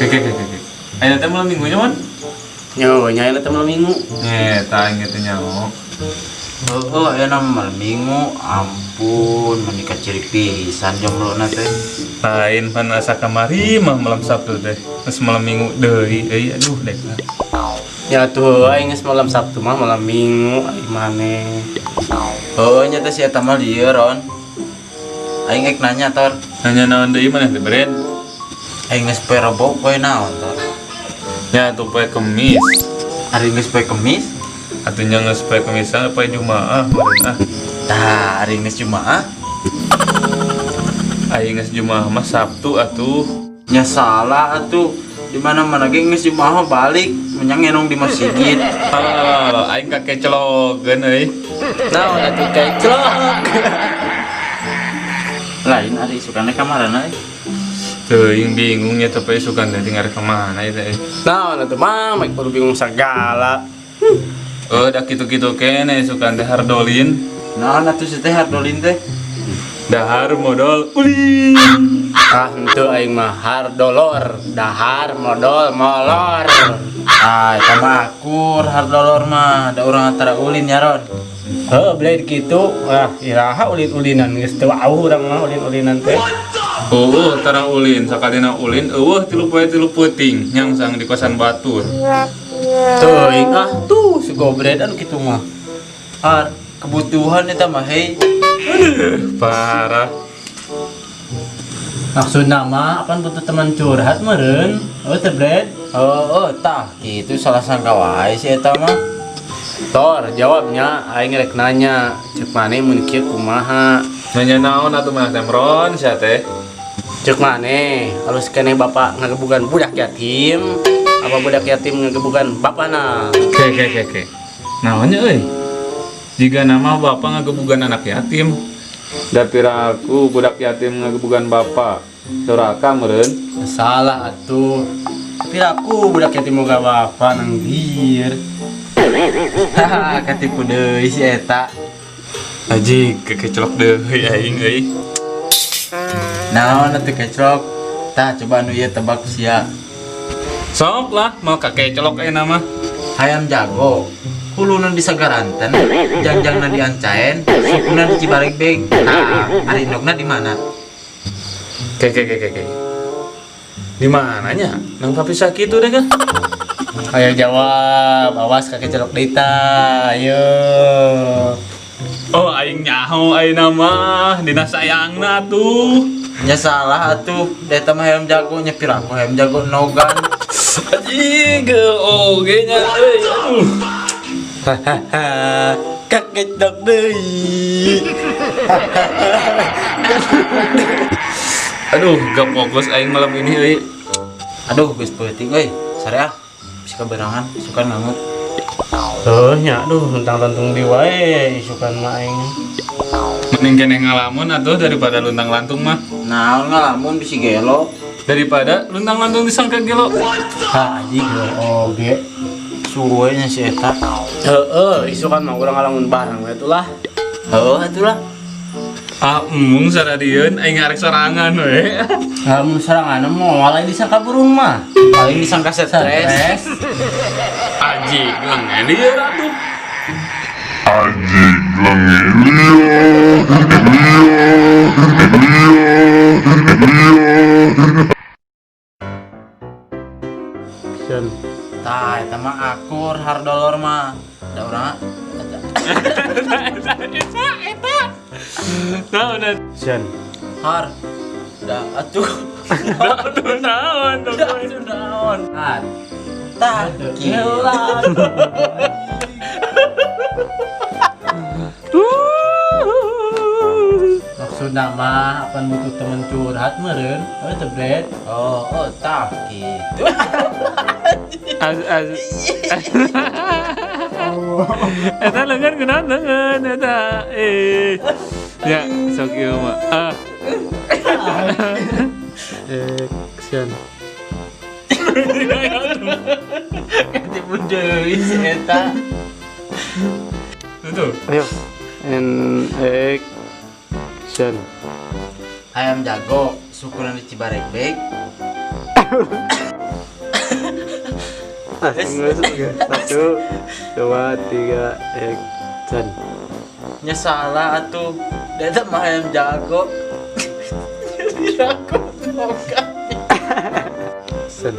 Oke oke oke. Ayeuna teh malam minggunya man? Nyo, nya ayeuna teh malam minggu. Nyeta aing teh nyaho. Heeh, ayeuna malam minggu. Ampun, meni kaciri pisan jomblona teh. Lain pan asa kamari mah malam Sabtu teh. Geus malam minggu deui euy, aduh dek. Ya tuh aing geus malam Sabtu mah malam minggu ai maneh. Heeh, nya teh si eta mah lieur, Ron. Aing ek nanya, Tor. Nanya naon deui maneh teh, Bren? Aing geus poe Rebo poe naon, Tor? Ya tuh poe Kemis. Ari geus poe Kemis? Atuh nya geus poe Kemis poe Jumaah meureun ah. Tah, ari geus Jumaah. Aing geus Jumaah mah Sabtu atuh. Nya salah atuh. Di mana-mana ge geus Jumaah mah balik menyang ngenong di masjid. Alah, aing kakecelogeun euy. Naon atuh kecelok. Lain ari isukane ka marana euy. Teuing bingung nya teh isukan teh tinggal ka mana ieu teh. Naon atuh mah, mek kudu bingung segala. Oh, da kitu-kitu kene isukan teh hardolin. Naon atuh si teh hardolin teh? Dahar modal ulin. Ah, henteu aing mah hardolor, dahar modal molor. Ah, eta mah akur hardolor mah, da urang antara ulin ya, Ron. Heuh, blade kitu. Ah, iraha ulin-ulinan geus teu wauh urang mah ulin-ulinan teh. Oh, tarang ulin, sakalina ulin eueuh tilu poe tilu peuting nyangsang di kosan batur. Teuing ah tuh si gobret anu kitu mah. Har, kebutuhan eta mah hei. Parah. Maksudna mah apan butuh teman curhat meureun? Oh, teh Bred. Oh, tah kitu salah sangka wae si eta mah. Tor, jawabnya aing rek nanya, cek maneh mun kieu kumaha? Nanya naon atuh mah teh Ron sia teh? Cek maneh, halus keneh bapak ngagebugan budak yatim, apa budak yatim ngagebugan bapana? Oke oke oke oke. Naonnya euy? Jika nama bapak ngagebugan anak yatim. Da piraku budak yatim ngagebugan bapak. Doraka meureun. Salah atuh. Piraku budak yatim boga bapak nangdir. Haha, katipu deui si eta. Aji kekecelok deui aing euy. Naon atuh kecelok? Tah coba anu ieu tebak sia. Sok lah mau kakecelok ayeuna mah. Hayam jago. Huluna di Sagaranten, jangjangna di Ancaen, sukuna di Cibaregbeg. Tah, ari indokna di mana? Oke oke oke oke. Di mananya? Nang kapisah kitu deh kan? Ayo jawab, awas kakecelok deui tah. Ayo. Oh aing nyaho ayeuna mah dina sayangna tuh. Nya salah atuh, da eta mah hayam jago nya piraku hayam jago nogan. Anjing oge nya euy aduh. Hahaha, kakecelok deui. Aduh, gak fokus aing malam ini euy. Aduh, geus peuting euy. Sare ah. Bisi kaberangan, suka ngangut. Tuh nya, aduh luntang-lantung di wae isukan mah aing. Mending keneh ngalamun atuh daripada luntang-lantung mah. Naon ngalamun bisi gelo. Daripada luntang-lantung disangka gelo. Ha anjing oge. Suwe nya si eta. Heeh, isukan mah urang ngalamun bareng we atulah. Heuh atulah. Ah, embung saradieun aing ngarek sorangan we. Ngalamun sorangan mah lain disangka burung mah. Paling disangka stres. Stres. Anjing, lengelir atuh. Anjing lengelir, lir, lir, lir. Sen. Tah, eta mah akur hardolor mah. Da urang eta. Eta eta. Naon Sen. Har. Da atuh. atuh naon Da atuh naon. At. Tah, kieu. Maksudna mah apan butuh teman curhat meureun? Oh, teh Bred. Oh, oh, tah kitu. Az az. Eta lengan kunaon lengan eta. Eh. Ya, sok ieu mah. Ah. Action. Katipu deui si eta. Tuh. Ayo. And action. Hayam jago, sukuna di Cibaregbeg. Langsung satu, dua, tiga, action. Nya salah atuh. Da eta mah hayam jago. Jago moga. Action.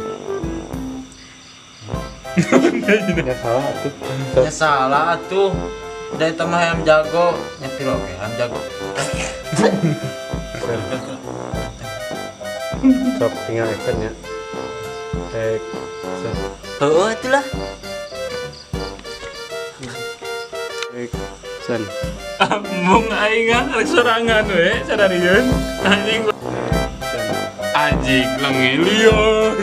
Ya salah atuh. Nya salah atuh. Da eta mah hayam jago. Nya piro oge hayam jago. Sok tinggal action ya. Action. Heueuh atuh lah. Action. Mung aing ah rek sorangan we sadarieun. Anjing Action. anjing lengi lieur.